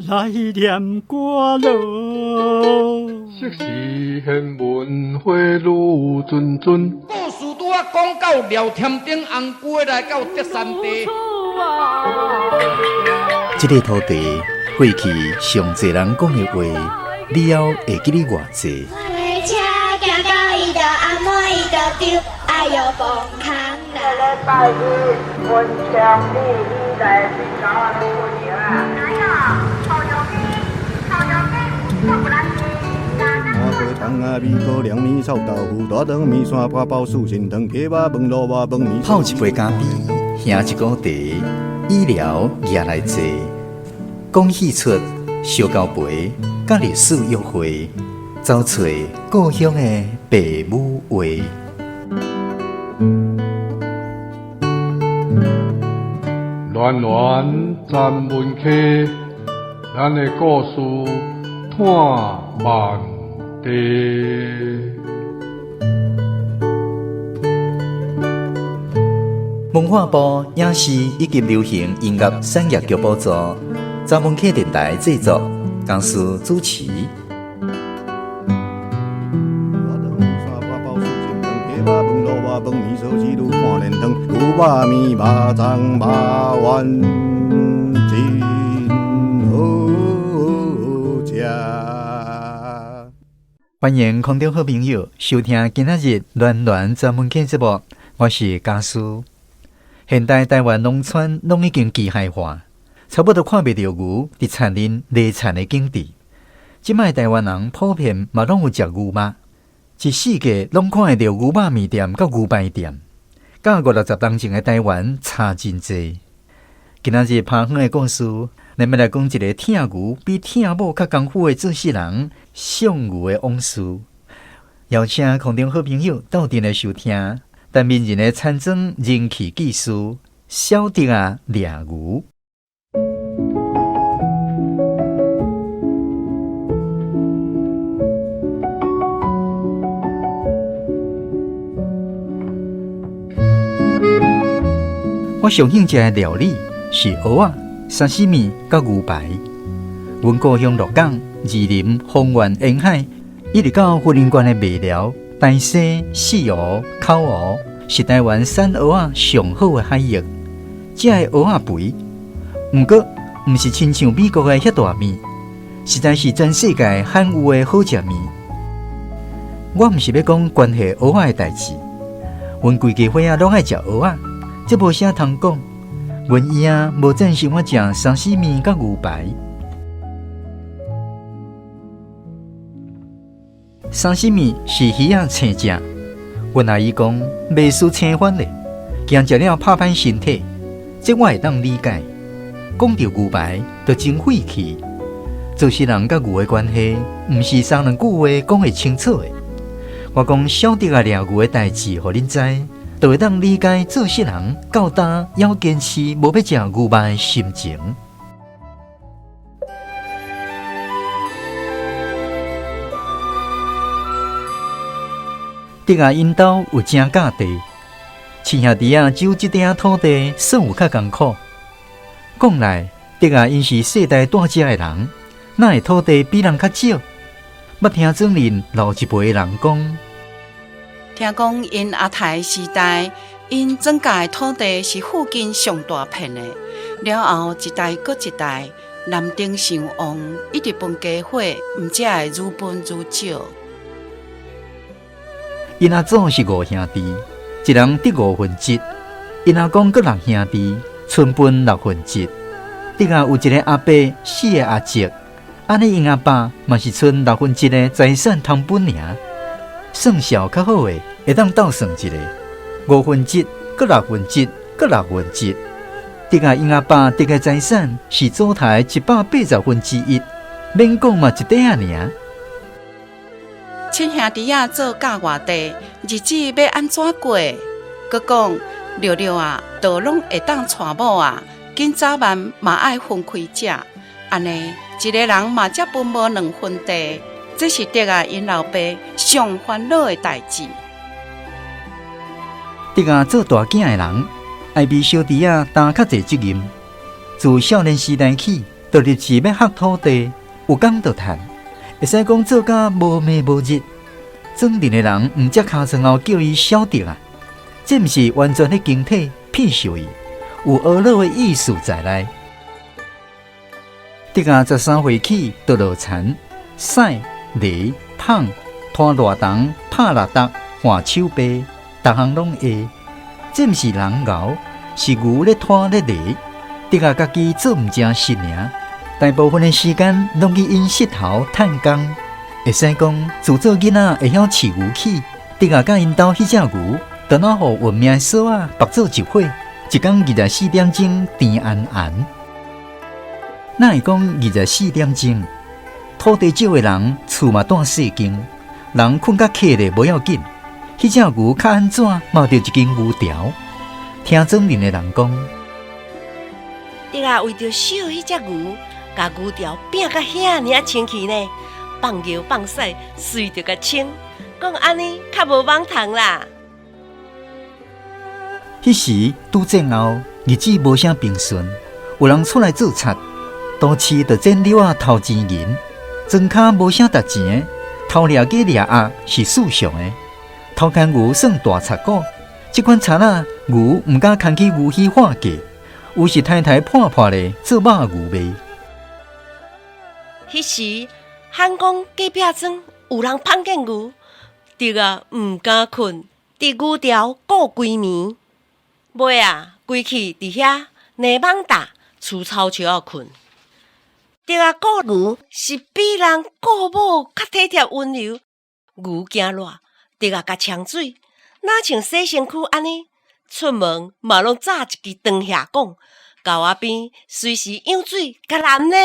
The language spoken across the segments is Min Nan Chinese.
來念歌囉。昔時玄文花愈谆谆。故事拄仔講到廖添丁紅龜來到德山地。這个土地過去上濟人講的話，了後會記得偌濟？泡一杯咖啡，喝一壺茶，醫療也來坐，講戲出燒交陪，佮歷史約會，走揣故鄉的爸母話。暖暖咱文溪，咱的故事伴万地。文化部影視以及流行音樂產業局補助，查文客電台製作，公司主持。歡迎空中好朋友收聽今仔日暖暖專門客節目，我是家師。現代台灣農村攏已經機械化，差不多看袂著牛佇田裡犁田的景致。這擺台灣人普遍嘛攏有食牛肉，一四季攏看會著牛肉麵店佮牛排店，佮五六十冬前的台灣差真濟。今仔日拍遠的故事，咱欲來講一个疼牛比疼某較功夫的做事人賞牛的往事。邀請空中好朋友鬥陣來收聽。陳明仁的田莊人氣技師小德仔掠牛。我上興食的料理是蚵仔、沙西米佮牛排。阮故鄉鹿港、二林、豐原沿海，一直到雲林縣的麥寮、台西、四湖、口湖，是台灣產蚵仔上好的海域。這个蚵仔肥，毋過毋是親像美國的遐大面，實在是全世界罕有的好食麵。我毋是欲講關係蚵仔的代誌，阮規家伙仔攏愛食蚵仔，這無啥通講。阮姨仔無贊成我食沙西麵佮牛排。沙西米是魚仔生食，阮阿姨講袂輸青番咧，驚食了拍歹身體，這我會當理解。講著牛排，就真晦氣。做事人佮牛的關係，毋是三兩句話講會清楚的。我講小弟仔掠牛的代誌，予恁知，就會當理解做事人到今猶堅持無欲食牛肉的心情。德仔𪜶兜有井甲地，親兄弟仔守這鼎土地，算有較艱苦。講來，德仔𪜶是世代蹛遮的人，哪會土地比人較少？捌聽庄裡老一輩的人講，聽講𪜶阿太時代，𪜶莊稼的土地是附近上大片的。了後一代閣一代，南丁傷旺，一直分家伙，毋才會愈分愈少。𪜶阿祖是五兄弟，一人得五分一；𪜶阿公閣六兄弟，賰分六分一。德仔有一个阿伯，四个阿叔，按呢𪜶阿爸嘛是賰六分一的財產通分爾。算數較好的，會當鬥算一下，五分一，閣六分一，閣六分一。德仔𪜶阿爸得的財產是祖台180分之一，免講嘛一塊仔爾。親兄弟仔做甲偌地，日子欲按怎過？閣講六六啊，都攏會當娶某啊，緊早晚嘛愛分開食，按呢一个人嘛才分無兩分地，這是德仔𪜶老爸上煩惱的代誌。德仔做大囝的人，愛比小弟仔擔較濟責任。自少年時代起，就立志欲學土地，有工就趁，會使講做甲無暝無日。莊陣的人毋才尻川後叫伊小德啊，這毋是完全咧經體騙受伊，有呵咾的意思在內。德仔13歲起就落田，屎、犁、捧、拖大筒、拍六搭、換手臂，逐項攏會。這毋是人熬，是牛咧拖咧犁。德仔家己做毋誠實爾，大部分的時間攏去𪜶膝頭趁工。會使講，自做囡仔會曉飼牛起，德仔佮𪜶兜彼隻牛，就若予運命的索仔縛做一伙，一工24點鐘甜絚絚。哪會講24點鐘？土地少的人，厝嘛住細間，人睏較瞌咧無要緊。彼隻牛較按怎，嘛著一間牛牢。聽莊鄰的人講，德仔為著守彼隻牛，共牛牢拚甲遐爾仔清氣呢，放尿放屎隨著共清，講按呢較無蠓蟲啦。彼時拄戰後，日子無啥平順，有人出來做賊，都市就剪柳仔偷錢銀，莊跤無啥值錢，偷掠雞掠鴨是事常的。偷牽牛算大賊股，這款賊仔牛毋敢牽去牛墟喊價，有時抬抬破破咧做肉牛賣。彼時罕講隔壁莊有人碰見牛，德仔毋敢睏，佇牛牢顧規暝。尾仔，規氣佇遐泥蠓搭、除草石仔睏。德仔顧牛是比人顧某較體貼溫柔，牛驚熱，德仔共沖水，若像洗身軀按呢，出門嘛攏紮一支長額管，溝仔邊隨時漾水共淋呢。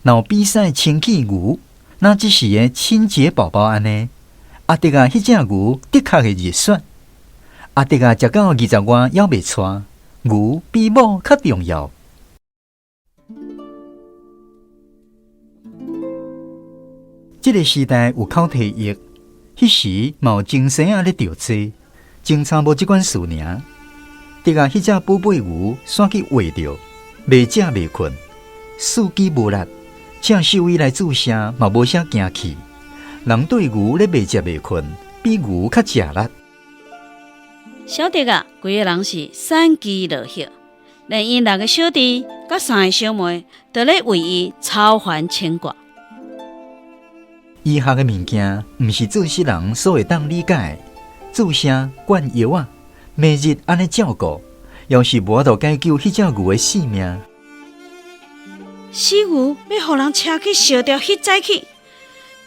若有比賽清氣牛，若只是个清潔寶寶按呢，阿德仔彼隻牛的確會入選。阿德仔食到20外猶未娶，牛比某較重要。這个時代有口蹄疫，彼時嘛有精生仔咧著災，真差無這款事爾。德仔彼隻寶貝牛煞去餓著，袂食袂睏，四肢無力，請獸醫來注射嘛無啥驚氣。人對牛咧袂食袂睏，比牛較食力。小德仔，規个人是散枝落葉，連𪜶六个小弟佮三个小妹，都咧為伊操煩牽掛。醫學的物件，毋是做世人所會當理解的。注射、灌藥仔，每日按呢照顧，猶是無法度解救彼隻牛的性命。死牛欲予人車去燒掉，彼早去。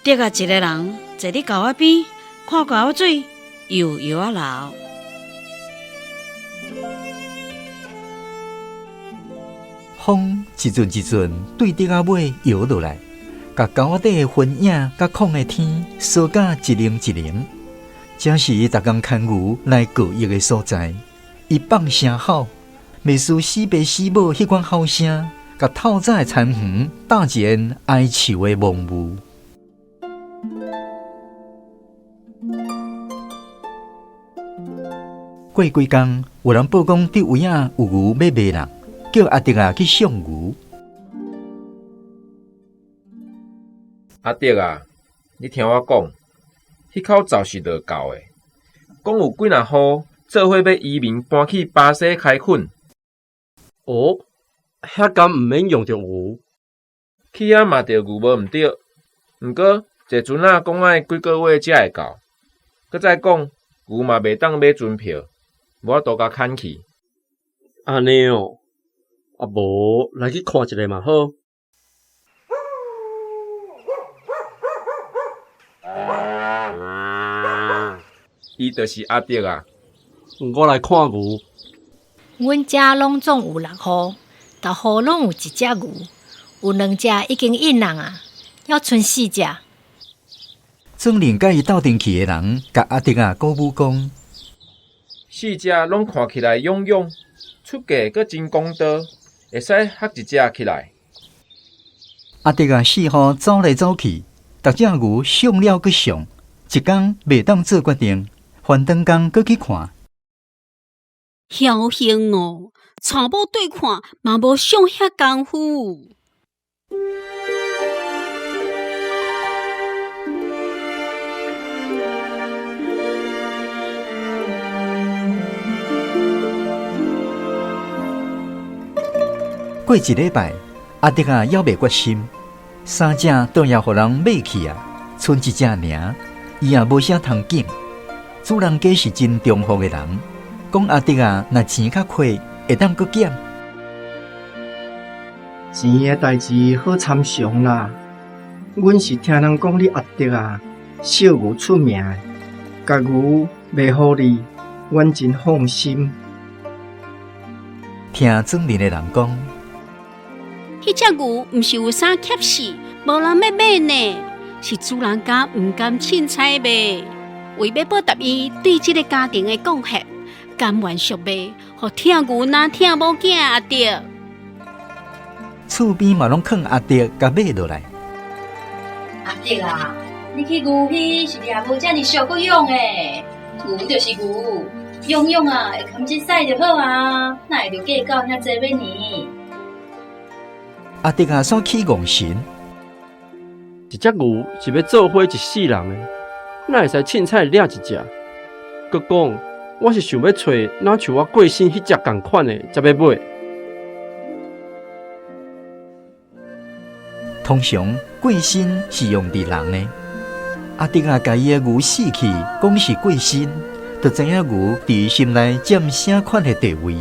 德仔一个人坐佇溝仔邊，看溝仔水悠悠仔流。風一陣一陣對德仔尾搖落來，共溝仔底的雲影佮空的天相佮一零一零。這是伊逐工牽牛來告疫的所在。伊放聲吼，袂輸死爸死母彼款吼聲，共透早的田園搭一個哀愁的濃霧。過幾工，有人報講佇位仔有牛欲賣人，叫阿德仔去上牛。阿德啊，你聽我講，彼口灶是落夠的，講有幾若戶做伙欲移民搬去巴西開墾。哦，遐敢毋免用著牛？去遐嘛著牛無毋著，毋過坐船仔講愛幾个月才會到，閣再講牛嘛袂當買船票，無法度共牽去。按呢哦，啊無來去看一下嘛好。伊就是阿德啊！我來看牛。阮遮攏總有六戶，逐戶攏有一隻牛，有兩隻已經嬰人啊，猶賰四隻。莊鄰佮伊鬥陣去的人，共阿德仔鼓舞講：四隻攏看起來勇勇，出價閣真公道，會使合一隻起來。阿德仔四戶走來走去，逐隻牛上了閣上，一工袂當做決定，翻轉工閣去看。僥倖哦，娶某對看嘛無上遐工夫。過一禮拜，阿德仔猶未決心，三隻都也予人買去啊，賰一隻爾，伊也無啥通揀。主人家是真忠厚的人，講阿德仔若錢較虧，會當閣減。錢的代誌好參詳啦，阮是聽人講你阿德仔惜牛出名的，共牛賣予你，阮真放心。聽庄裡的人講，彼隻牛毋是有啥怯死，無人欲買呢，是主人家毋甘凊彩賣，為欲報答伊對這个家庭的貢獻，甘願俗賣，予疼牛若疼某囝阿德。厝邊嘛攏勸阿德共買落來。阿德啊，你去牛墟是掠無遮爾俗閣養的，牛就是牛，養養啊會堪一屎就好啊，哪會著計較遐濟欲呢？阿德啊，煞起戇神。一隻牛是欲做伙一世人的，哪會使凊彩掠一隻？閣講，我是想欲揣若像我過身彼隻仝款的，才欲買。通常過身是用佇人的，阿德仔共伊的牛死去，講是過身，就知影牛佇伊心內佔啥款的地位。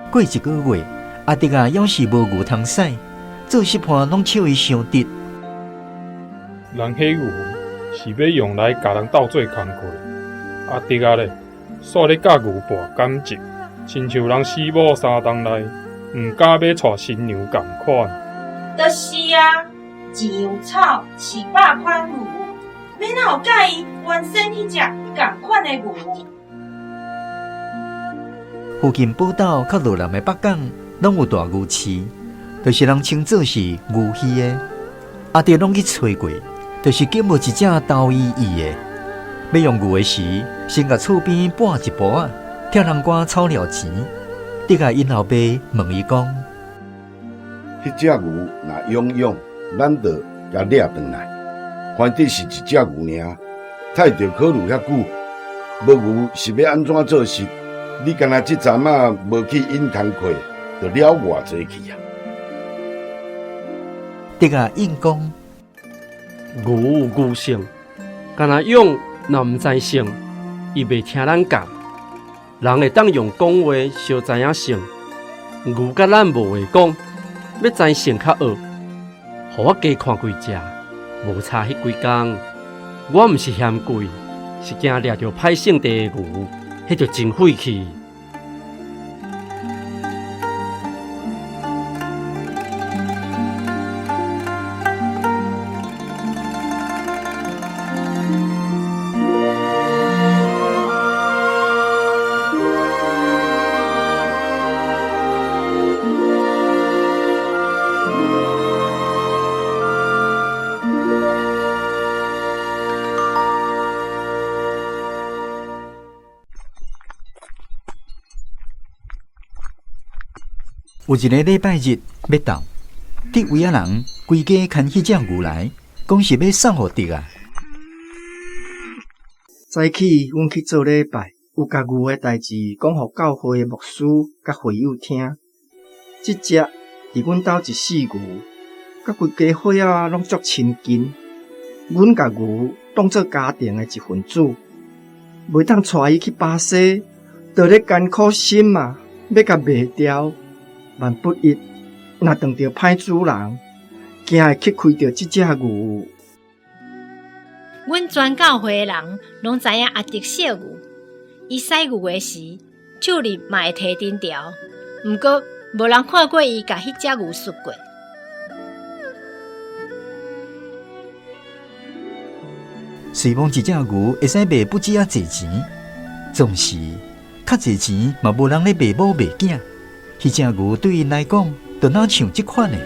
過一个月，阿德仔猶是無牛通駛，做媳婦攏笑伊傷直。人彼牛是欲用來共人鬥做工課，阿德仔咧，煞咧佮牛搏感情，親像人死某三冬內，毋敢欲娶新娘仝款。就是啊，一樣草飼百款牛，欲哪有佮意原先彼隻仝款的牛？附近寶斗佮羅南的北港，攏有大牛市，就是人稱做是牛墟的。阿德攏去揣過，就是揀無一隻投伊意的。欲用牛的時，先共厝邊搬一步仔，替人趕草料錢。德仔𪜶老爸問伊講：彼隻牛若養養，咱就共掠轉來。反正是一隻牛爾，趁著考慮遐久，無牛是欲按怎做事？你干焦這陣仔無去引工課，就了偌濟去啊！德仔應講：牛有牛性，干焦養若毋知性，伊袂聽咱教。人會當用講話相知影性，牛佮咱無話講，欲知性較學。予我加看幾隻，無差彼幾工。我毋是嫌貴，是驚掠著歹性地的牛，彼就真費氣。有一个禮拜日欲到，佇位仔人規家牽彼隻牛來，講是欲送予德仔。早起阮去做禮拜，有共牛的代誌講予教會的牧師佮會友聽。這隻佇阮兜一世牛，佮規家伙仔攏足親近。阮共牛當做家庭的一份子，袂當帶伊去巴西，就咧艱苦心啊，欲共賣掉。萬不一，若撞著歹主人，驚會去虧著這隻牛。阮全教會的人攏知影阿德惜牛，伊駛牛的時，手裡嘛會提藤條，毋過無人看過伊共彼隻牛摔過。雖罔一隻牛會使賣不止遐濟錢，總是較濟錢嘛無人咧賣某賣囝。彼隻牛對𪜶來講，就若像這款的。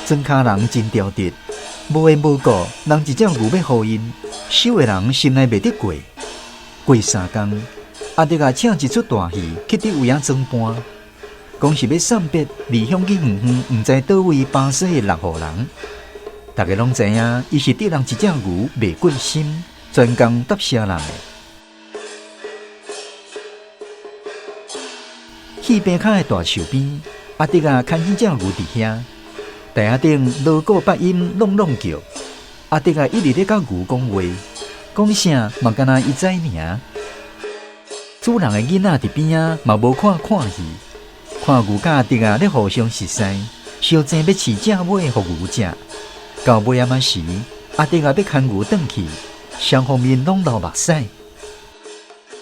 莊跤人真挑剔，無緣無故，人一隻牛欲予𪜶，收的人心內袂得過。過三工，阿德仔請一齣大戲去佇位仔裝扮，講是欲送別離鄉去遠遠，毋知佗位巴西的六戶人。逐家攏知影，伊是對人一隻牛袂過心，專工答謝人的。戲棚跤的大樹邊，阿德仔牽彼隻牛佇遐，台仔頂鑼鼓八音挵挵叫，阿德仔一直咧佮牛講話，講啥嘛敢若伊知爾。主人的囡仔佇邊仔嘛無看看戲，看牛佮阿德仔咧互相熟似，相爭欲飼正尾予牛食。到尾仔仔時，阿德仔欲牽牛轉去，雙方面攏流目屎。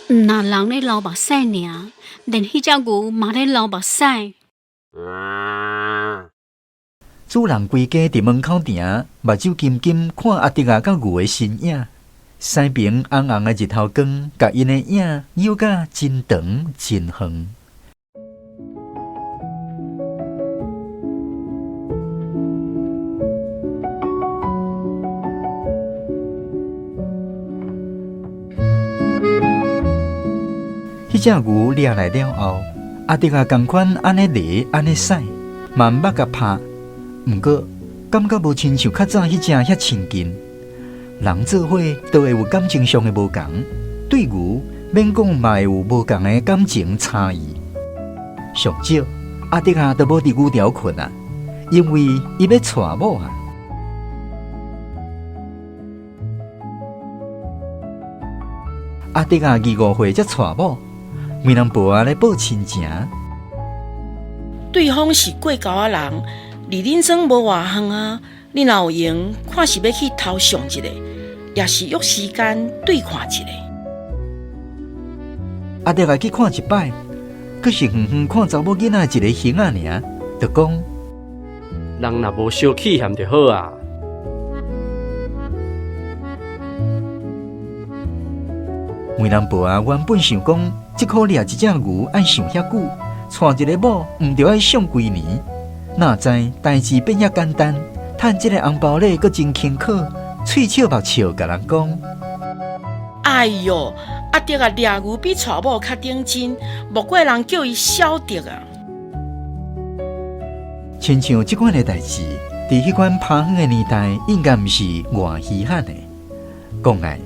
毋若人咧流目屎爾，連彼隻牛嘛咧流目屎。主人規家佇門口埕，目睭金金看阿德仔佮牛的身影，西爿紅紅的日頭光，共𪜶的影扭甲真長真遠。彼隻牛掠來了後，阿德仔仝款按呢犁按呢駛，嘛毋捌共拍，毋過感覺無親像較早彼隻遐親近。人做伙都會有感情上的無仝，對牛免講嘛會有無仝的感情差異。上少阿德仔都無佇牛牢睏啊，因為伊欲娶某啊。阿德仔25歲才娶某，梅蘭婆仔咧報親情。對方是過溝仔人，離恁莊無偌遠啊。你若有閒，看是欲去偷相一下，抑是約時間對看一下。阿德仔去看一擺，閣是遠遠看查某囡仔一個形仔爾，就講：人若無相氣嫌就好啊。梅蘭婆仔原本想講，這箍掠一隻牛愛想遐久，娶一个某毋著愛想幾年。哪知代誌變遐簡單，趁這个紅包禮閣真輕巧，喙笑目笑，共人講：哎喲，阿德啊，掠牛比娶某較認真，莫怪人叫伊小德啊。親像這款的代誌，佇彼款拍遠的年代，應該毋是偌稀罕的。講來，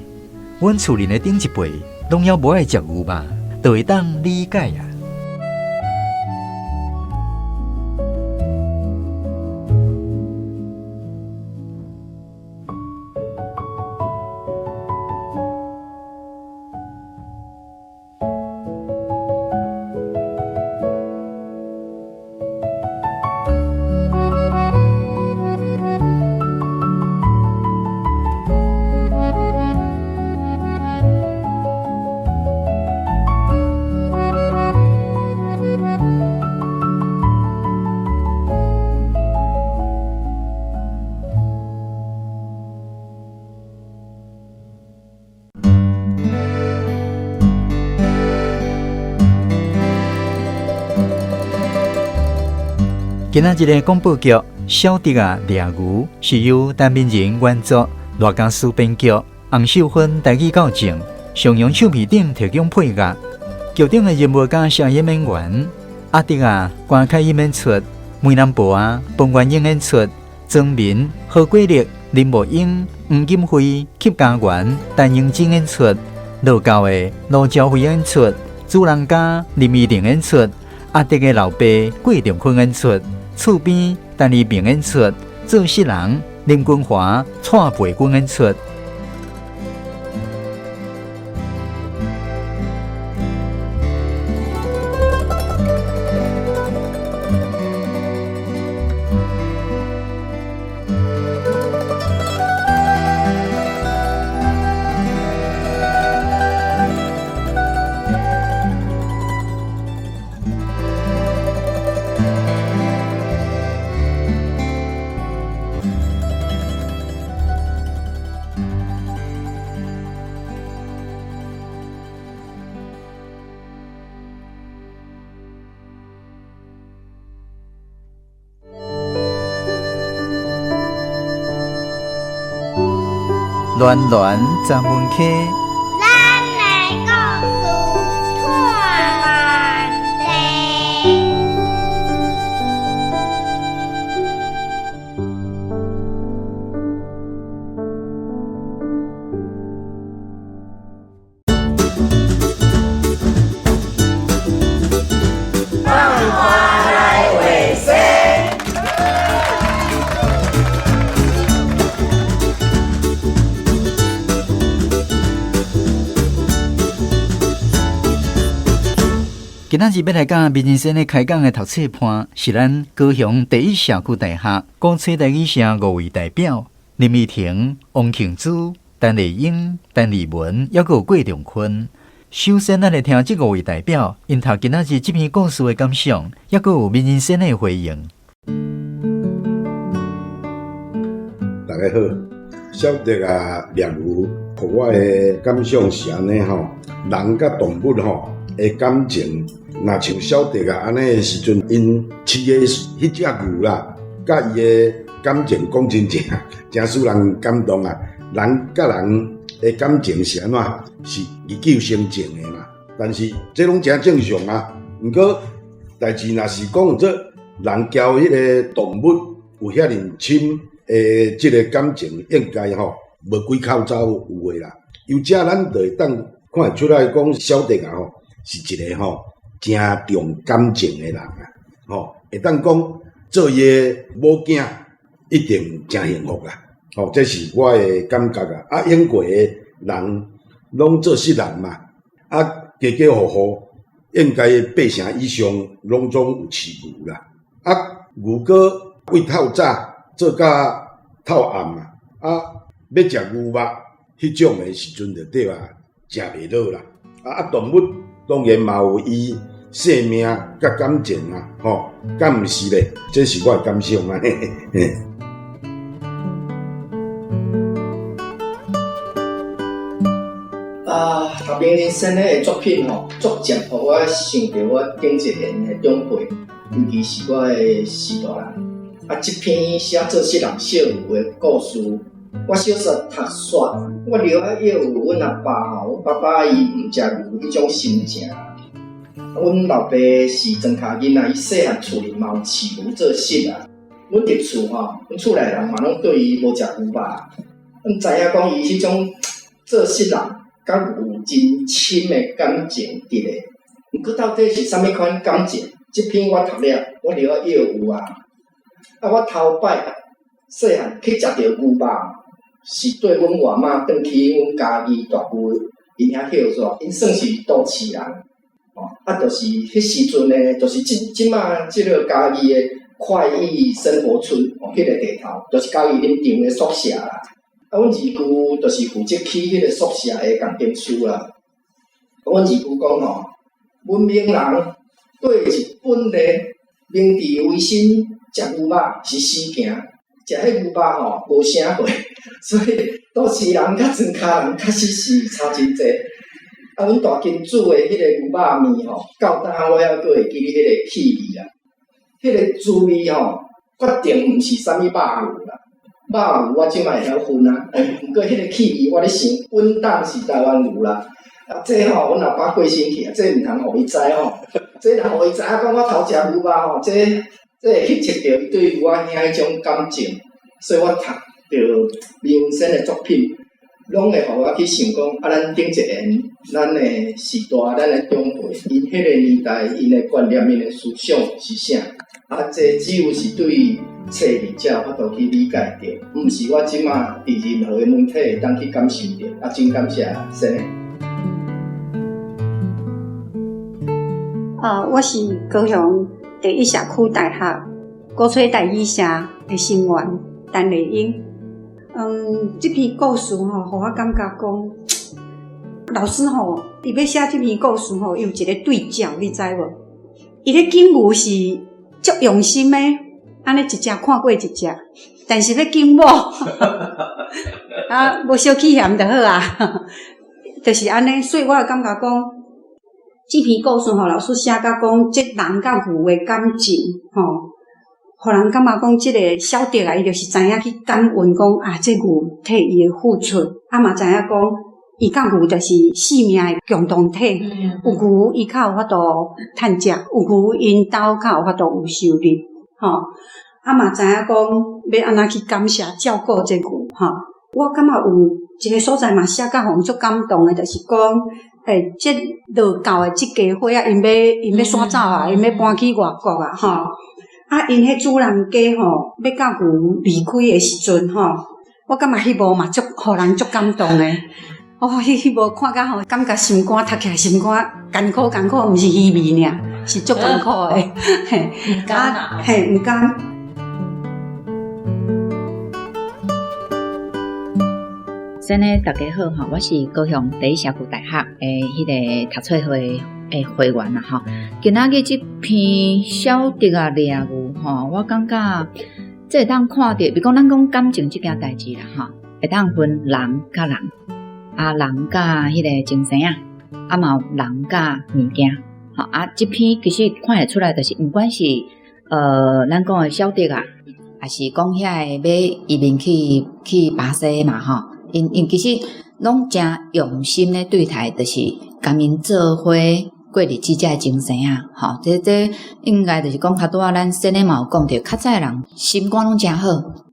阮厝裡的頂一輩，攏猶無愛食牛肉，就會當理解啊。今仔日的廣播劇《小德仔掠牛》是由陳明仁原作，賴家書編劇，洪秀芬台語教正，上揚唱片頂提供配樂。劇中的人物佮聲音演員阿德仔、關凱英演出，梅蘭婆仔、彭元英演出，莊民、何國力、林慕英、黃金輝、客家元、陳英珍演出，羅教的盧朝輝演出，主人家林依玲演出，阿德的老爸郭仲坤演出，厝邊陳立明演出，做事人林君華、蔡培君演出。暖暖十文溪。咱的故事拖慢地。今仔日欲来佮民人生咧开讲的读册伴，是咱高雄第一社区大学鼓吹台语社五位代表林怡婷、王庆珠、陈丽英、陈丽文，犹阁有郭仲坤。首先，咱来听这五位代表𪜶读今仔日这篇故事的感想，犹阁有民人生的回应。大家好，小迪啊，猎牛，予我的感想是按呢吼，人佮动物吼的感情，若像小迪啊按呢的时阵，𪜶饲的彼只牛啦，佮伊的感情讲真正，真使人感动啊。人佮人的感情是按怎？是日久生情的嘛。但是这拢诚正常啊。毋过代志若是讲做人交彼个动物有遐尔深的这个感情，应该吼无几口走有的啦。由这咱就会当看会出来讲，小迪啊吼是一个吼诚重感情的人啊，吼会当讲做伊的某囝一定诚幸福啦。吼，这是我的感觉啊。啊，养过的人拢做穡人嘛，啊，家家户户应该八成以上拢总有饲牛啦。啊，牛阁为透早做甲透暗啊，啊，欲食牛肉彼种的时阵就对啊，食袂落啦。啊，动物当然嘛有伊生命佮感情啊，吼，敢毋是咧？这是我的感想啊。嘿嘿。啊，读明人生的作品吼，足渐予我想著我顶一个的长辈，尤其是我的序大人。啊，这篇写做穡人惜牛的故事，我小说读煞，我了解有阮阿爸吼，阮爸爸伊毋食牛彼种心情。阮老爸是庄跤囡仔，伊细汉厝里嘛有饲牛做穡啊。阮伫厝吼，阮厝内人嘛拢对伊无食牛肉。阮知影讲伊彼种做穡人，佮有真深的感情伫咧。毋过到底是啥物款感情？这篇我读了，我了解有啊。啊，我头摆细汉去食著牛肉，是缀阮外妈转去阮家己大舅𪜶遐歇煞，𪜶算是都市人，哦，啊，就是彼时阵呢，就是这这马这个嘉义的快意生活村，哦，彼个地头，就是嘉义林场的宿舍啦。啊，阮二舅就是负责起彼个宿舍的工程师啦。阮二舅讲吼，文明人对日本的明治维新食牛肉是死行，食彼牛肉吼无啥货，所以都市人佮庄跤人确实是差真济。啊，阮大金煮的彼个牛肉面吼，到今我犹阁会记得彼个气味啊，彼个滋味吼，决定毋是啥物肉牛啦。肉牛我这摆会晓分啊，毋过彼个气味我咧想，稳当是台湾牛啦。啊，这吼，阮老爸过身去啊，这毋通予伊知吼，这若予伊知影讲我偷食牛肉吼，这这会去触著伊对我兄彼种感情，所以我读著明生的作品，拢会予我去想讲，啊，咱顶一个咱的时代，咱的长辈，𪜶彼个年代，𪜶的观念，𪜶的思想是啥？啊，这只有是对册里才有法度去理解著，毋是我这马伫任何的媒体会当去感受著。啊，真感谢先生。我是高雄第一社区大学鼓吹台语社的成员陈丽英。这篇故事吼，予我感觉讲，老师吼，伊欲写这篇故事吼，伊有一个对照，你知无？伊咧拣牛是足用心的，按呢一只看过一只，但是欲拣某，啊，无小起嫌就好啊，就是按呢，所以我会感觉讲，这篇故事吼，老师写甲讲，这人佮牛的感情吼，予人感覺講，這个小德啊，伊就是知影去感恩講啊，這牛替伊的付出，啊嘛知影講，伊佮牛就是生命的共同體。有牛伊較有法度趁食，有牛𪜶兜較有法度有收入，吼。啊嘛知影講，欲按怎去感謝照顧這牛，吼。我感覺有一个所在嘛寫甲予人足感動的，就是講，這落教的這家伙仔，𪜶欲徙走啊，𪜶欲搬去外國啊，吼。啊，𪜶彼主人家吼，欲佮牛離開的時陣吼，我感覺彼幕嘛足，予人足感動的。哦，彼幕看甲吼，感覺心肝讀起來心肝艱苦艱苦，毋是虛味爾，是足艱苦的。嘿，毋甘啊，嘿，毋甘。先呢，大家好吼，我是高雄第一社區大學的彼个讀冊會的會員啦吼。今仔日這篇小德仔掠牛吼，我感覺這會當看著，比如講咱講感情這件代誌啦吼，會當分人佮人，啊人佮彼个精神啊，啊嘛有人佮物件吼。啊，這篇其實看會出來，就是毋管是咱講的小德啊，抑是講遐个欲移民去巴西嘛吼。𪜶其實攏誠用心咧對待，就是共𪜶做伙過日子這个精神啊，吼，這應該就是講較拄仔咱先咧嘛有講著，較早的人心肝攏誠好，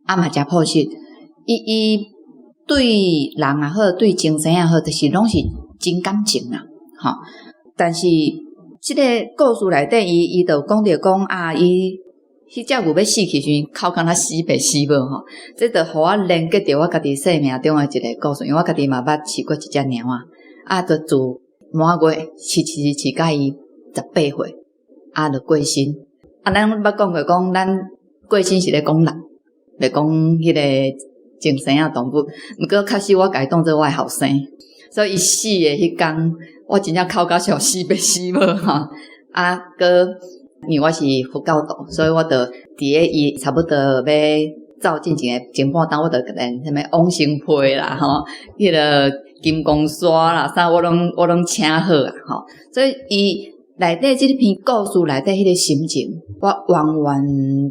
啊嘛誠樸實，伊對人也好，對精神也好，就是攏是真感情啦，吼。但是這个故事內底，伊就有講著講啊，伊彼隻牛欲死去時陣，哭敢若死爸死母吼，這就予我連結著我家己生命中的一个故事，因為我家己嘛捌飼過一隻貓仔，啊，就自滿月飼飼飼飼到伊18歲，啊，就過身。啊，咱捌講過講，咱過身是咧講人，袂講彼个精神仔動物。毋過確實我共伊當做我的後生，所以伊死的彼工，我真正哭甲像死爸死母吼。啊，閣因為我是佛教徒，所以我就佇咧伊差不多欲走進前的前半冬，我就連啥物往生被啦吼，彼个金剛砂啦，啥我攏請好啊吼。所以伊內底這篇故事內底彼个心情，我完完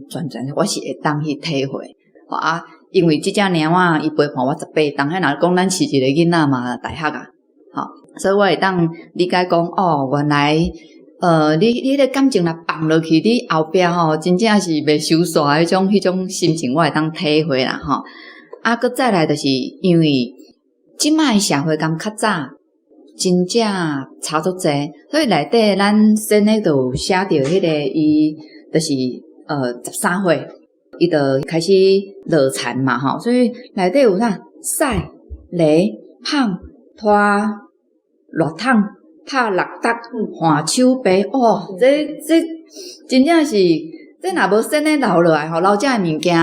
全全我是會當去體會。吼啊，因為這隻貓仔伊陪伴我18冬，彼若講咱飼一个囡仔嘛大學啊，吼，所以我會當理解講哦，原來。你彼个感情若放落去，你後壁吼，真正是袂收煞彼種彼種心情，我會當體會啦吼。啊，閣再來就是因為這擺社會佇較早真正差足濟，所以內底咱先咧就有寫著彼个伊就是13歲，伊就開始落田嘛吼，所以內底有啥曬、犁、蚌、拖、熱桶。拍六搭換手臂，哦，這真正是，這若無先咧留落來吼，留這个物件，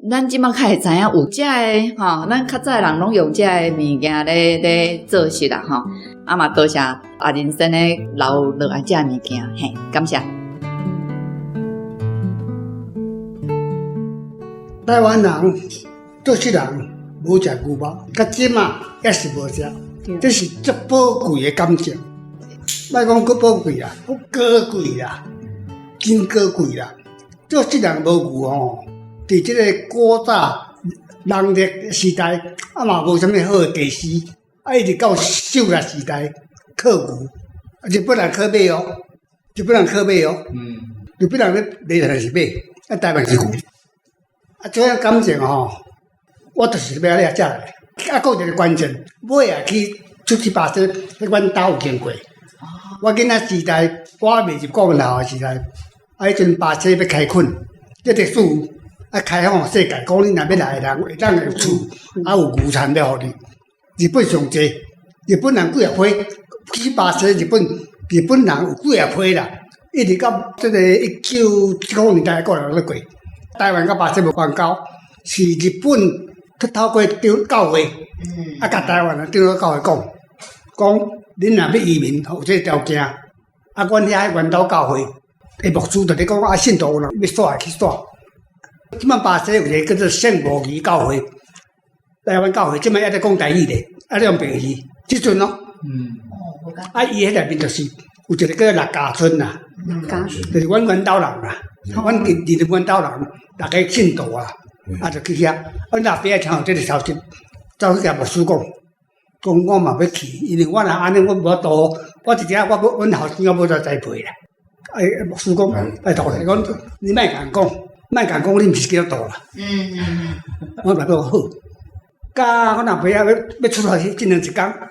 咱這擺較會知影有這个吼，咱較早的人攏用這个物件咧做事啦吼。啊嘛多謝阿仁先咧留落來這个物件，嘿，感謝。台灣人做世人無食牛肉，到這馬猶是無食，這是足寶貴的感情。莫講閣寶貴啦，閣高貴啦，真高貴啦。做世人無牛吼，佇這個古早農曆時代，啊嘛無啥物好的技師，啊一直到狩獵時代靠牛，啊日本人靠馬哦，日本人靠馬哦，日本人咧馬是馬，啊台灣是牛。啊，這種感情吼，我就是欲掠食來。啊，閣有一个關鍵，尾仔去出去巴西，彼阮兜有經過。我囡仔時代，我猶未入國民大學時代，啊，彼陣巴西欲開墾，這歷史啊開放世界，講你若欲來的人，會當有厝，啊有牛田欲予你。日本上濟，日本人幾若批去巴西，日本人有幾若批啦，一直到這个1970年代，閣有人咧過。台灣佮巴西無關交，是日本去透過教會，啊，共台灣的長老教會講，講恁若欲移民，有這个條件，啊，阮遐源頭教會的牧師就咧講，啊，信徒有人欲徙去徙。這擺巴西有一个叫做聖母兒教會，台灣教會這擺猶咧講台語咧，猶咧用白語，這陣咯。啊，伊彼內面就是有一个叫做六家村啦，就是阮源頭人啦。阮佇佇阮兜人，逐家信徒啊，啊就去遐。阮老爸仔聽到這个消息，走去共牧師講，講我嘛欲去，因為我若按呢，我無法度，我一日我欲阮後生我無得栽培啦。哎，牧師講，拜託你，講你莫共人講，莫共人講，你毋是基督徒啦。我老爸講好，甲阮老爸仔欲欲出來這兩一工，啊，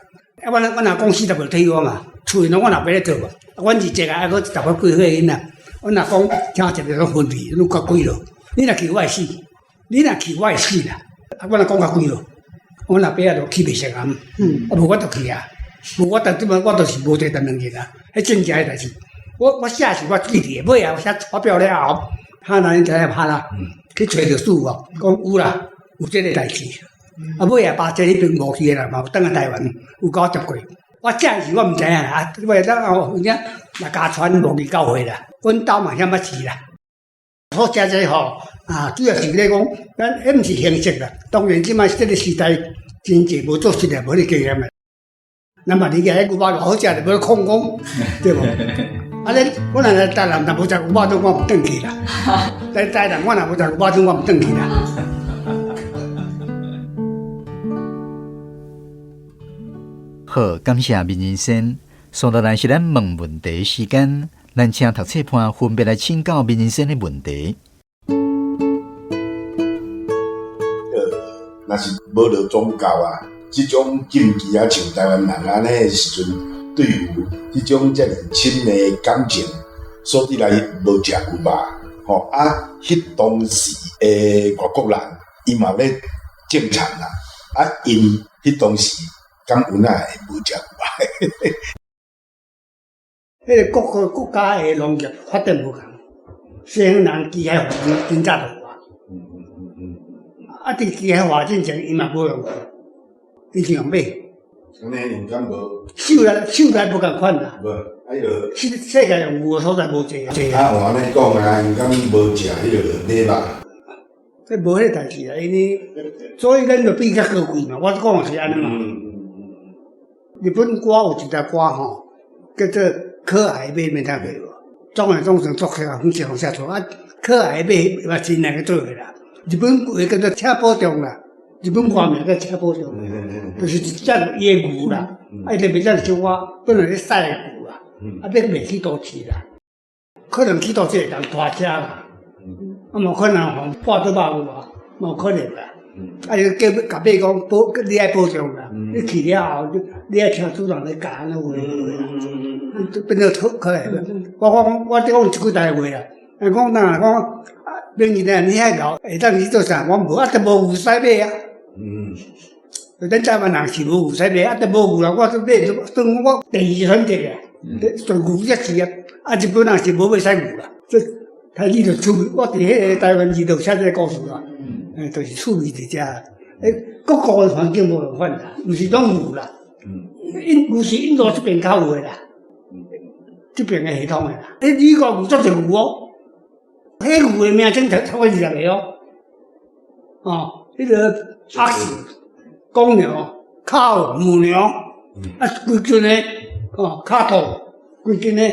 阮阿公死十月退休嘛，厝裡攏阮老爸咧做嘛，阮二姐啊，還閣十個幾歲囡仔，阮阿公聽一个攏昏去，攏較鬼咯。你若去我會死，你若去我會死啦。啊，阮阿公較鬼咯，阮老爸仔就去袂成啊。啊，無我就去啊，無我但這擺我就是無這單兩日啊。彼真正的代誌，我寫是我記佇的，尾仔我寫發表了後，哈那恁知影哈啦，去揣律師無，講有啦，有這个代誌。啊，尾仔巴西彼邊無去的啦，嘛有轉來台灣，有共我接過。我寫的時我毋知影啦，啊，尾仔哦，有影來家傳無去教會啦，阮兜嘛遐捌是啦。好寫這吼，啊，主要是咧講，咱彼毋是形式啦。當然，這擺這个時代真濟無做實業，無咧經驗的。咱嘛理解，彼牛肉偌好食，就欲空講，對無？啊，咱我若來台南，若無食牛肉湯，我毋轉去啦。來台南，我若無食牛肉湯，我毋轉去啦。好，感謝明仁先。接落來是咱問問題時間，咱請讀冊伴分別來請教明仁先的問題。若是無著宗教啊，這種禁忌啊，像台灣人按呢的時陣，對有這種遮爾深的感情，所以來無食牛肉，吼啊，彼當時的外國人，伊嘛咧種田啦，啊，𪜶彼當時敢有哪會無食牛肉？彼个各个國家的農業發展無仝，西方人機械化真早就有啊。啊，佇機械化進前，伊嘛無用，伊是用馬。按呢𪜶敢無？狩獵狩獵無仝款啦。無，啊，彼个世世界用牛的所在無濟濟啊。啊，按呢講啊，𪜶敢無食彼个馬肉？這無彼个代誌啦，因為所以咱就比較高貴嘛。我講的是按呢嘛。日本歌有一隻歌吼，叫做《可愛馬》，沒聽過無？總會總成作曲啊，馮世寫出啊，《可愛馬》嘛真難去做的啦。日本話叫做赤保重啦，日本歌名叫赤保重，就是一隻野牛啦，啊，伊就袂當像我本來咧賽牛啦，啊，欲袂去都市啦，可能去都市會當拖車啦，啊，無可能予跋倒肉有無？無可能啦。啊，伊叫共馬講保，你愛保重啦。你去了後，你愛聽主人咧教按怎話話，變做可愛。我講我這講一句台話啦，講哪講啊？明年你遐老會當去做啥？我無啊，都無牛使馬啊。咱台灣人是無牛使馬，啊，都無牛啦。我買算我第二選擇啊，做牛才是啊。啊，日本人是無欲使牛啦。這開始就趣味，我佇彼個台灣二度寫這個故事啦。就是趣味佇遮。欸，各國的環境無仝款啦，毋是攏牛啦。印牛是印度這邊較有的啦，這邊的系統的啦。欸，美國有足濟牛哦，彼牛的名稱超過20個哦。哦，彼个阿斯、公牛、卡爾母牛，啊，規群的哦，卡頭規群的。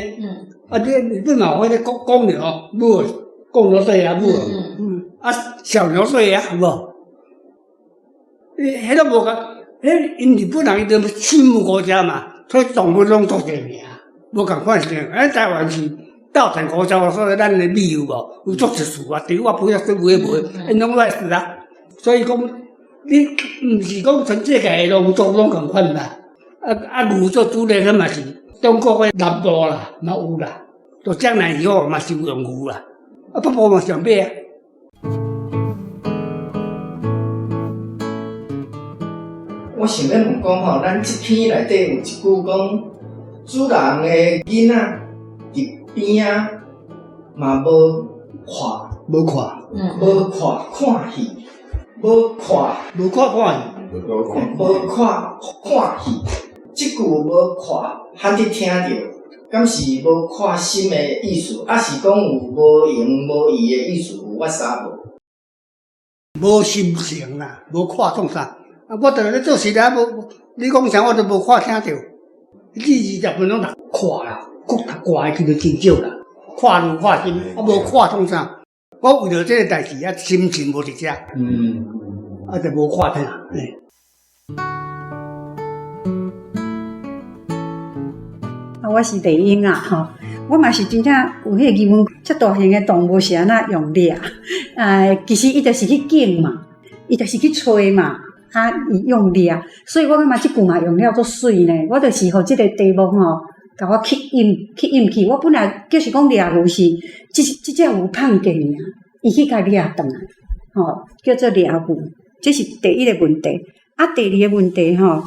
啊，你日本嘛有彼個公公牛母，公牛細啊母，啊小牛細啊有無？彼攏無共，彼𪜶日本人伊就畜牧國家嘛，所以動物攏足濟名，無仝款是。咱台灣是稻田國家，所以咱的米有無？有足濟樹啊，稻啊、稻啊，有的無的，𪜶攏愛食啊。所以講，你毋是講全世界的農作攏仝款啦。啊啊，牛做主力，彼嘛是中國的南部啦，嘛有啦。到江南以後嘛是有用牛啦，啊北部嘛是用馬啊。我想欲問講吼，咱這篇內底有一句講，主人的囡仔佇邊仔嘛無看，無看，無看看戲，無看，無看看戲，無看看戲，這句無看，罕得聽著，敢是無看心的意思，抑是講有無閒無意的意思？有我啥無？無心情啦，無看創啥？啊，我佇咧做事了，無你講啥，我都無看聽著。你20分攏讀看啦，閣讀看的機會真少啦，看看牛看心，啊無看創啥？我為著這个代誌啊，心情無佇遮，啊就無看疼。啊，我是麗英啊，吼，我嘛是真正有彼個疑問，遮大型的動物是按怎用掠？其實伊就是去揀嘛，伊就是去揣嘛，啊，伊用掠，所以我感覺這句嘛用了足媠呢。我就是予這个題目吼，共我吸引，吸引去。我本來就是講掠牛是這這隻牛胖見爾，伊去共掠轉來，吼，叫做掠牛，這是第一个問題。啊，第二个問題吼，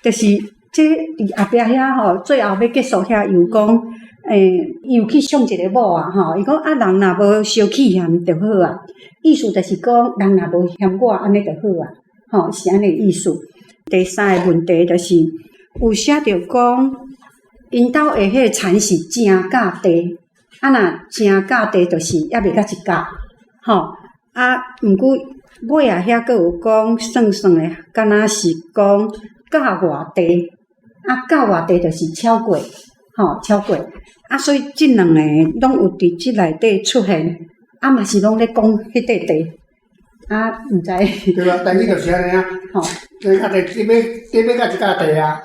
就是這佇後壁遐吼，最後欲結束遐又講，伊有去相一个某啊，吼，伊講啊，人若無相起嫌就好啊，意思就是講人若無嫌我按呢就好啊，吼，是按呢意思。第三个問題就是有寫著講，𪜶兜的彼個田是正甲地，啊若正甲地就是猶未到一甲，吼，啊，毋過尾仔遐閣有講算算的，敢若是講甲外地，啊，甲外地就是超過，吼，超過，啊，所以這兩个攏有佇這內底出現，啊嘛是攏咧講彼塊地，啊，毋知。對啊，台語就是按呢啊，吼，正甲地，這欲這欲到一甲地啊，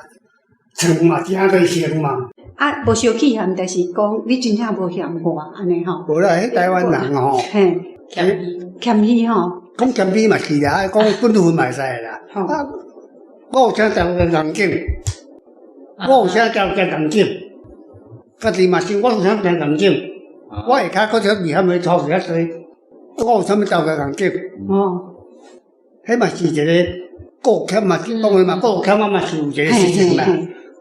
床嘛正地成嘛。啊，無相起嫌，就是講你真正無嫌我按呢吼。無啦，彼台灣人吼，嘿，謙虛吼。講謙虛嘛是啦，講本分嘛會使啦。啊，我有啥條件共景？我有啥條件共景？家己嘛是，我有啥條件共景？我下跤閣少危險的土較濟，我有啥物條件共景？哦，彼嘛是一个顧謙嘛，當然嘛顧謙啊嘛是有一個事情啦。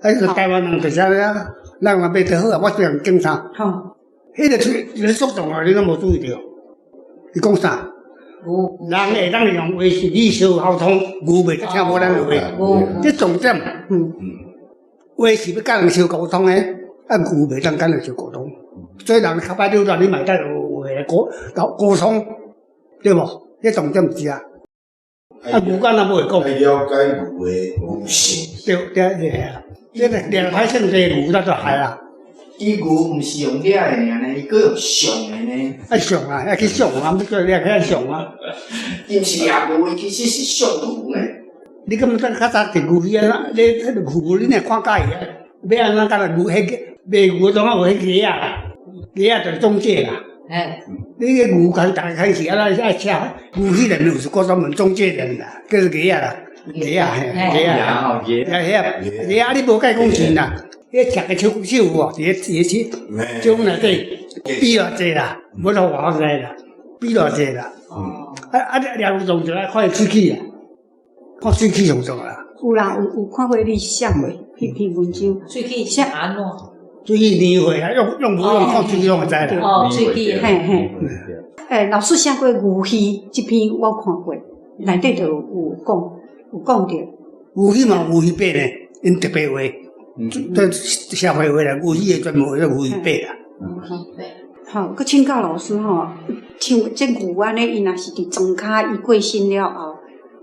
啊，個台灣人就是按呢啊，人若賣得好啊，我這人警察。吼，彼个一个速度啊，你攏無注意著。伊講啥？人會當用話是語相溝通，牛袂聽無咱的話。這重點。話是欲佮人相溝通的，啊牛袂當佮人相溝通。所以人較歹扭轉，你嘛會當用話來溝溝通，對無？這重點是遮。啊，牛敢若無會講。愛了解牛的牛性。對對對啊！這個掠歹算這牛，咱就害啊。伊牛毋是用掠的爾呢，伊閣用上的呢。愛上啊，愛去上啊，欲叫掠起來上啊。伊毋是掠牛，伊其實是上牛呢。你感覺較早佇牛彼安怎？你彼個牛，你若看佮意啊，欲按怎敢若牛彼個賣牛當有彼個仔啦，雞仔就是中介啦。你个牛開逐个開始啊，咱愛請牛彼內面有一個專門中介人啦，叫做雞仔啦，雞仔嘿，雞仔，雞仔，雞仔你無計講錢啦。彼食个手手有無？佇咧佇咧手，手內底比偌濟啦，無予我知啦，比偌濟啦。啊啊！掠牛上就愛看伊喙齒啦，看喙齒上重要啦。有啦，有看過你寫無？彼篇文章。喙齒是按怎？喙齒年歲啊，用用無用看喙齒攏會知啦。哦，喙齒，嘿嘿。老師寫過牛虛這篇，我看過，內底就有講，有講著。牛虛嘛，牛虛白呢，𪜶特別話。這社會話啦，牛虛的專門叫牛虛白啦。好，閣請教老師吼，像這牛按呢，伊若是佇莊跤，伊過身了後，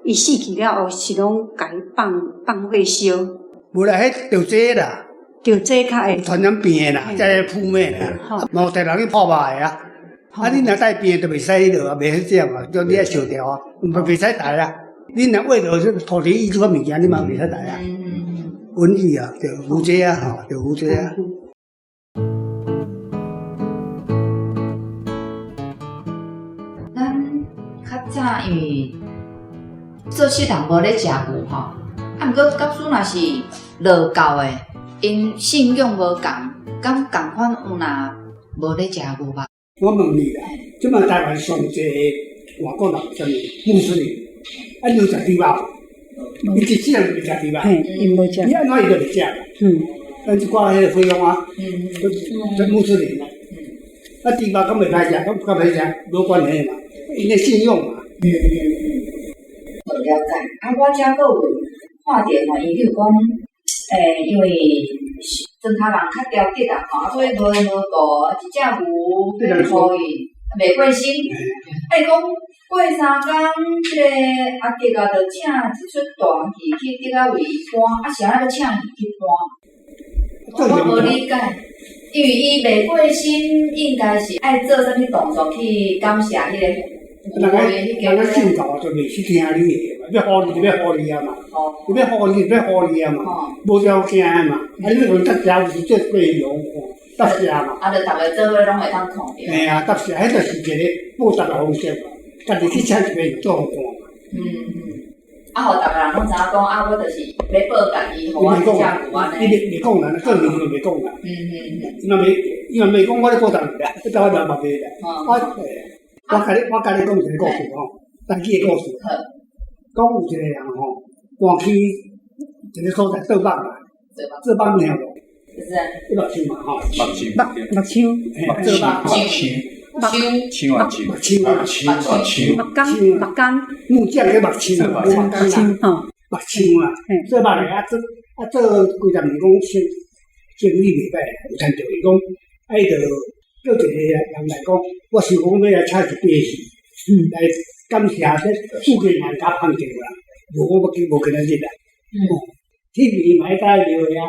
伊死去了後，是攏共伊放放火燒？無啦，彼著這啦，著這較會傳染病的啦，這個撲滅啦，嘛有帶人去破肉的啊。啊，你若帶病就袂使彼落啊，袂使這嘛，叫你愛燒掉啊，袂使帶啊。你若為著土地伊這款物件，你嘛袂使帶啊。瘟疫啊，就牛這啊，吼，就牛這啊。咱較早因為做穡人無咧食牛吼，啊，毋過假使若是道教的，𪜶信仰無仝，敢仝款有若無咧食牛肉？我問你啦，這擺台灣上濟外國人，啥物穆斯林，啊，𪜶有食豬肉？伊一世人袂食豬肉，𪜶無食。伊按怎伊就袂食。咱這寡彼個費用啊，這穆斯林啊，啊豬肉敢袂歹食，敢敢歹食，無關係嘛，𪜶的信仰嘛。無了解，啊，我遮閣有看著吼，伊比如講，因為莊跤人較挑剔啦，吼，所以無緣無故一隻牛欲予伊袂過身，啊伊講過三工，這个阿竹啊，就請一出大戲去竹仔圍搬，啊是按怎欲請戲去搬？我無理解。因為伊袂過身，應該是愛做啥物動作去感謝彼個。人家人家信教就袂去聽你的嘛，欲予你就欲予你啊嘛，欲予你就欲予你啊嘛，無條件的嘛。啊，你講答謝就是這費用，答謝嘛。啊，就逐个做伙攏會當看著。嘿啊，答謝，彼就是一個報答的方式嘛。家己去請一個做看嘛。嗯嗯。啊，予逐个人攏知影講啊，我就是欲報答伊，予我這隻牛按呢。伊袂講啦，過年就袂講啦。伊若袂，伊若袂講，我咧報答伊啦，你台灣人嘛袂啦。我共你講一个故事吼，台語的故事。講有一个人吼，搬去一个所在做木啦，做木你聽無？你目樹嘛吼，木木樹，做木木樹，木木樹，木樹，木樹，木工木工，木匠叫木樹，木工啦，木樹啦，做木的啊做啊做幾十年講生生意袂歹，有趁著伊講，啊伊就叫一個人來講，我想講欲來請一塊魚，來感謝這附近人共捧場啦，無我欲無今仔日啦。天氣嘛愛該尿的啊，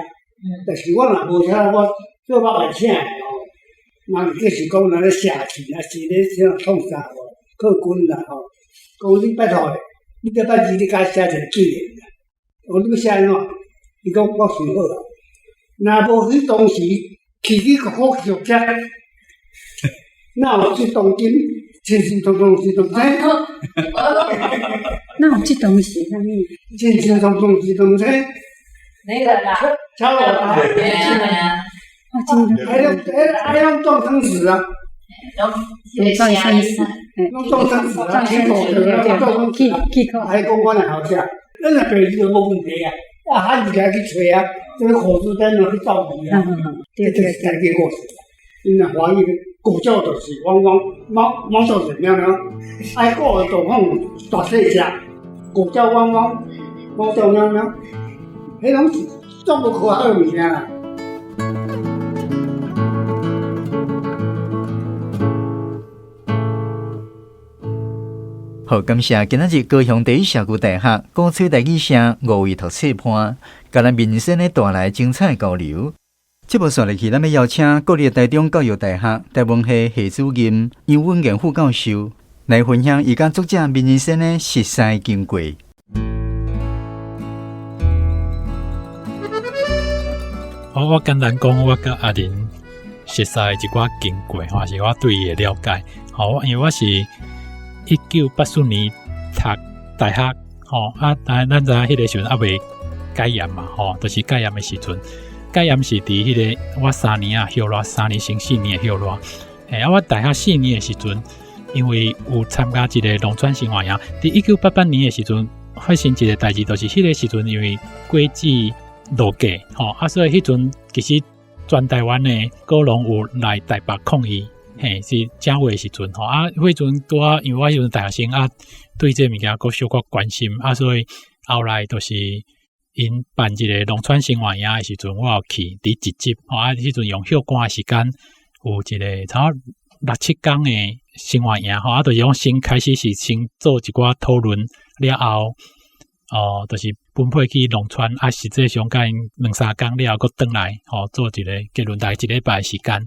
但是我若無啥，我做木來請的吼，人就是講人咧寫字啊，是咧啥創啥無，靠軍啦吼，講你拜託的，你禮拜二你共寫一個紀念啦。我講你欲寫按怎？伊講我想好啊，若無彼當時起起苦苦學遮，哪有這當今輕輕鬆鬆是當車？哪有這當時啥物？輕輕鬆鬆是當車。那個啦，敲鑼打鼓。還用還用撞生死啊？攏撞生死，攏撞生死啊！起苦啊，撞生死，還講我若好食，咱若病就無問題啊。啊，喊一個去揣啊，這个火車燈去照魚啊，這就是台語故事。𪜶若華語狗叫就是汪汪，貓貓叫是喵喵。愛狗的狀況大細隻，狗叫汪汪，貓叫喵喵，彼攏是足無科學的物件啦。好，感謝今仔日高雄第一社區大學鼓吹台語社五位讀冊伴，共咱民生的帶來精彩交流。節目紲落去，咱欲邀請國立臺中教育大學台文系系主任楊文賢副教授來分享伊佮作者民生的熟似經過。我簡單講，我佮阿玲熟似一寡經過，或是我對伊的了解。吼，因為我是1984年讀大學，吼啊，但咱知影彼个時陣猶未解嚴嘛，吼，就是解嚴的時陣。解嚴是佇彼個我三年啊，歇熱三年升四年的歇熱。嘿，啊，我大學四年的時陣，因為有參加一個農村生活營，佇1988年的時陣發生一個代誌，就是彼個時陣因為果子落價，吼啊，所以彼陣其實全台灣的果農有來台北抗議。嘿，是正月的時陣吼啊，彼陣拄仔因為我彼陣大學生啊，對這个物件閣小可關心啊，所以後來就是𪜶辦一个農村生活營的時陣，我有去佇一集吼啊，彼陣用休寒的時間，有一个差不多六七工的生活營吼啊，就是講先開始是先做一寡討論了後，哦，就是分配去農村啊，實際上共𪜶兩三工了後，閣轉來吼做一个結論，大概一禮拜的時間。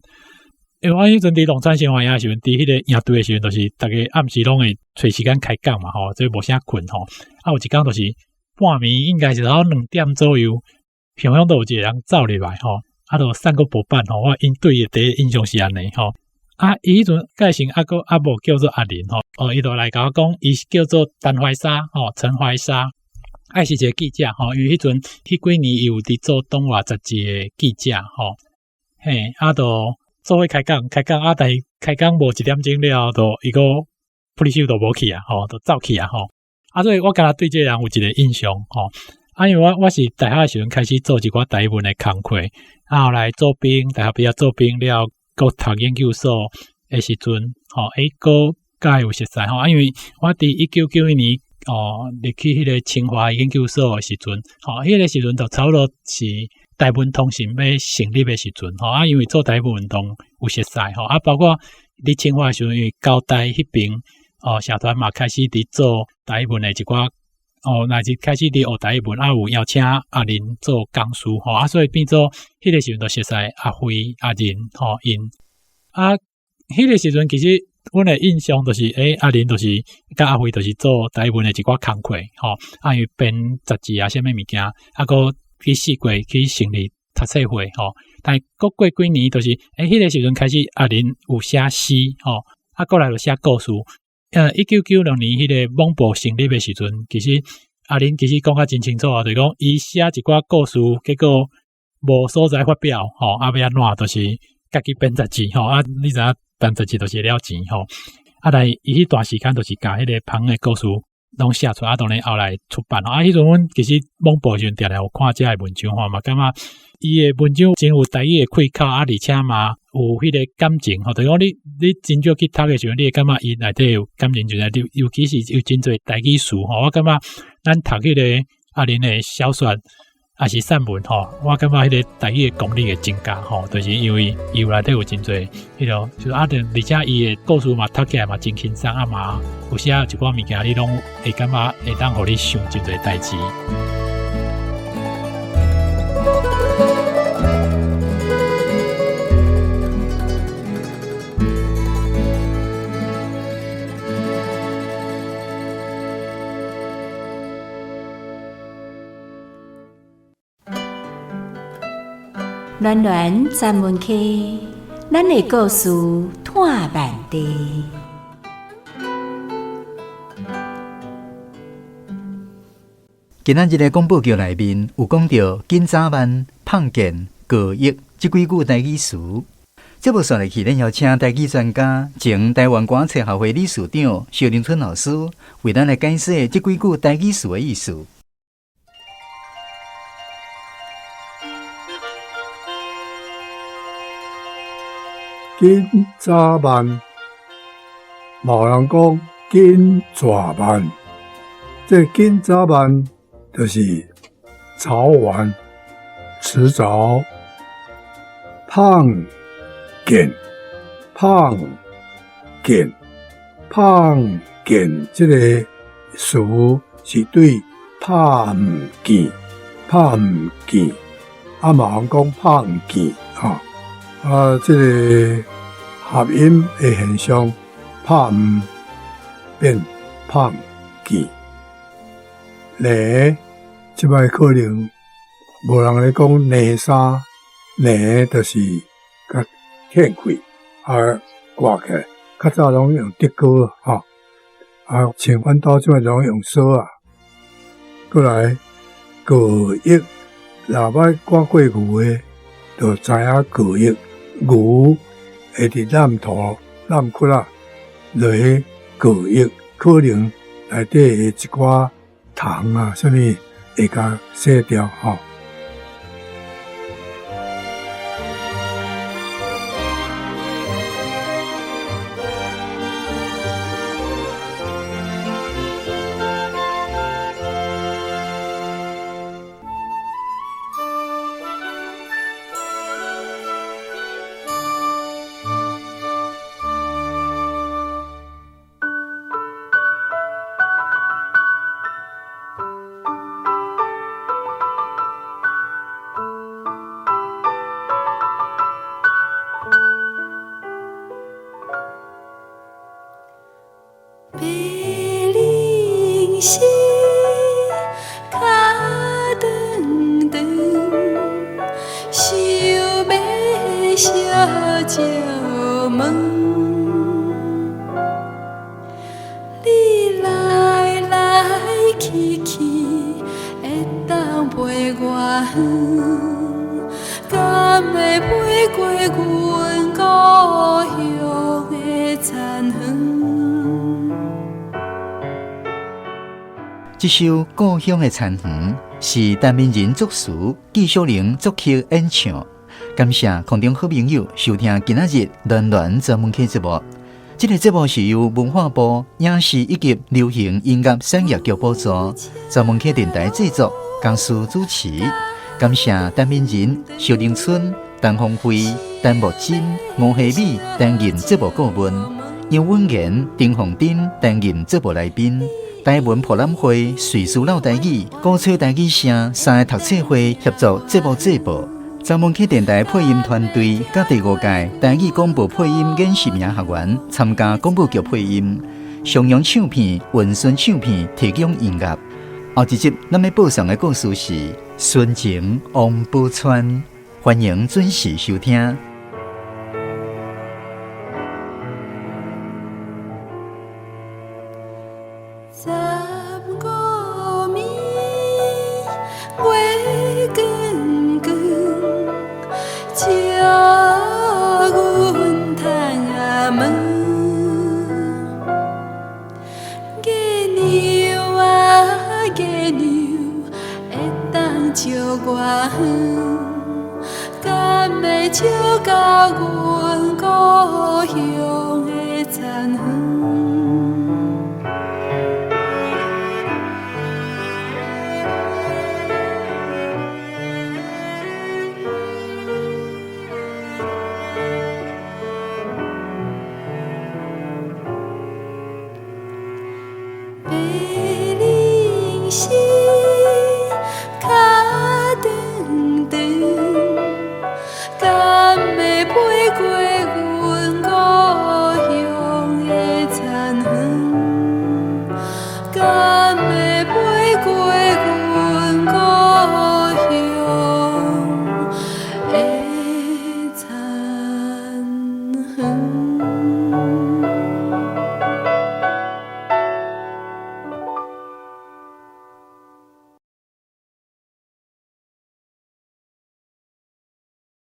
因為我彼陣佇農村生活營的時陣，佇彼個營隊的時陣，就是逐家暗時攏會揣時間開講嘛吼，所以無啥睏吼。啊，有一工就是半暝，應該是差不多2點左右，雄雄都有一個人走入來吼，啊，就散個薄板吼。我𪜶對伊的第一印象是按呢吼。啊，伊彼陣介紹猶閣猶無叫做阿玲吼，哦，伊就來共我講，伊是叫做陳懷沙吼，陳懷沙，啊，是一個記者吼，因為彼陣彼幾年伊有佇做東華雜誌的記者吼，嘿，啊，就做伙開講，開講啊！但是開講無一點鐘了後，就伊閣噗哩咻就無去啊！吼，就走去啊！吼，啊，所以我敢若對這个人有一个印象吼。啊，因為我是大學的時陣開始做一寡台語文的工課，啊，後來做兵，大學畢業做兵了後，閣讀研究所的時陣，吼，欸，閣佮伊有熟似吼。啊，因為我佇1991年哦入去彼个清華研究所的時陣，吼，彼个時陣就差不多是台文通信欲成立的時陣，吼啊，因為做台文運動有熟似吼啊，包括佇清華的時陣，因為交大彼邊哦社團嘛開始佇做台文的一寡哦，乃至開始佇學台語文，啊有邀請阿仁做講師吼，啊所以變做彼個時陣就熟似阿輝、阿仁吼𪜶。啊，彼個時陣其實阮的印象就是，阿仁就是佮阿輝就是做台語文的一寡工課吼，啊伊編雜誌啊，啥物物件，啊閣去四界去成立讀冊會吼。但閣過幾年就是，彼個時陣開始阿仁有寫詩吼，啊過來就寫故事。1996年彼個網報成立的時陣，其實阿仁其實講甲真清楚啊，就是講伊寫一寡故事，結果無所在發表吼，啊欲按怎就是家己編雜誌吼，啊你知影編雜誌就是了錢吼，啊來伊彼段時間就是共彼個芳的故事攏寫出來，啊當然後來出版吼，啊彼陣阮其實網報時陣定定有看這个文章吼，嘛感覺伊的文章真有台語的氣口，啊而且嘛有彼個感情吼，就是講你真少去讀的時陣，你會感覺伊內底有感情，就是尤其是有真濟台語詞吼，我感覺咱讀彼個阿玲的小說，抑是散文吼，我感覺彼個台語的功力會增加吼，就是因為伊有內底有真濟彼個，就是啊，而且伊的故事嘛讀起來嘛真輕鬆啊嘛，有時啊一寡物件你攏會感覺會當予你想真濟代誌。暖暖专门区，咱的故事湠万地。今仔日的广播剧内面有讲到紧早慢、胖见、过亿这几句台语词。节目煞落去，咱邀请台语专家、前台湾歌册协会理事长萧林春老师为咱来解释这几句台语词的意思。紧早慢，嘛有人讲紧蛇慢。这紧早慢就是早晚、迟早。胖见、胖见、胖见，这个词是对拍毋见、拍毋见，啊嘛有人讲拍毋见，吼。啊，这个合音的现象，拍毋变胖见。呢，这摆可能无人咧讲呢衫，呢就是较天气啊，挂起来，较早拢用竹篙吼，啊，像阮兜这摆拢用索啊。过来过亿，若捌赶过牛的，就知影过亿牛会伫烂土、烂窟仔落去过亿，可能内底的一寡虫啊，啥物会共洗掉吼。白灵溪脚长长，想欲相借问，你来来去去，会当飞偌远？敢会飞过阮故乡的田园？这首《故乡的田园》是陈明仁作词，纪晓玲作曲演唱。感谢空中好朋友收听今仔日暖暖专门客节目。这个节目是由文化部影视以及流行音乐产业局补助，专门客电台制作，江苏主持。感谢陈明仁、萧玲春、陈凤辉、陈木真、吴希美担任节目顾问，杨文贤、丁凤珍担任节目来宾。台文博覽會、瑞士老台語、鼓吹台語聲三个讀冊會合作節目製播。專門客電台配音團隊佮第五屆台語廣播配音研習營學員參加廣播劇配音，松陽唱片、雲順唱片提供音樂。後一集咱欲播送的故事是《純情王寶釧》，歡迎準時收聽。十五暝月光光，照阮窗仔門。月娘啊月娘，會當照偌遠？敢會照到阮故鄉的田園？